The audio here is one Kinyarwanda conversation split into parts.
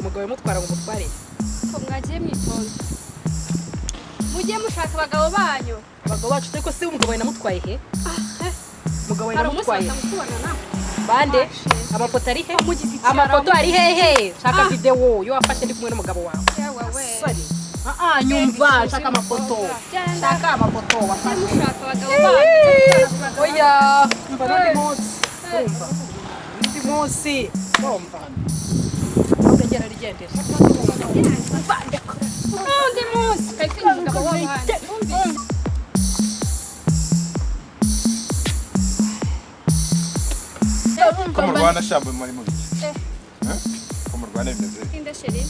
Umugabo yamutwara ngo umutware. Ko mwagiye mwitonda. Mujye mushaka abagabo banyu. Abagabo bacu ariko se umugabo we namutwaye he? Umugabo we namutwaye. Bande amafoto ari he? Amafoto ari hehe? Shaka video yo wafashe ndi kumwe n'umugabo wawe. Sorry. Nyumva shaka amafoto. Shaka amafoto wafashe. Mushaka abagabo banyu. Oya, umva n'undi munsi. Umva. Undi munsi. Umva. Ahubwo rigendere. Umva ndakora. Undi munsi kayifite umugabo w'abandi. Ko mu Rwanda shambo muri mu biki? Ko mu Rwanda bimeze. Inde chérie?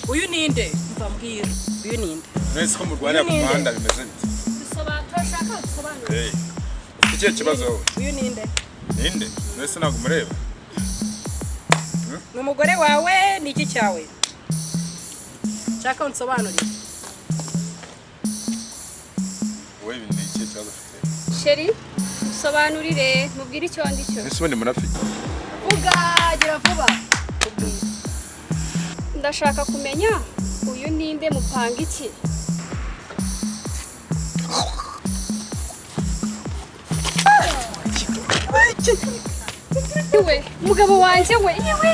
Uyu ninde? Mvambwira. Uyu ninde? Nese ko mu Rwanda ku muhanda bimeze bite? Dusobanura shaka dusobanura. Ufite ikibazo wowe? Uyu ninde? Ninde? Nese ntabwo mureba. Ni umugore wawe ni iki cyawe? Shaka unsobanurire. Wowe ibi ni iki kibazo ufite? Chérie, musobanurire mubwire icyo ndi cyo. Ese ubundi murafite? Vuga gira vuba. Ndashaka kumenya uyu ninde mupanga iki? Iwe, mugabo wanje we, iwe.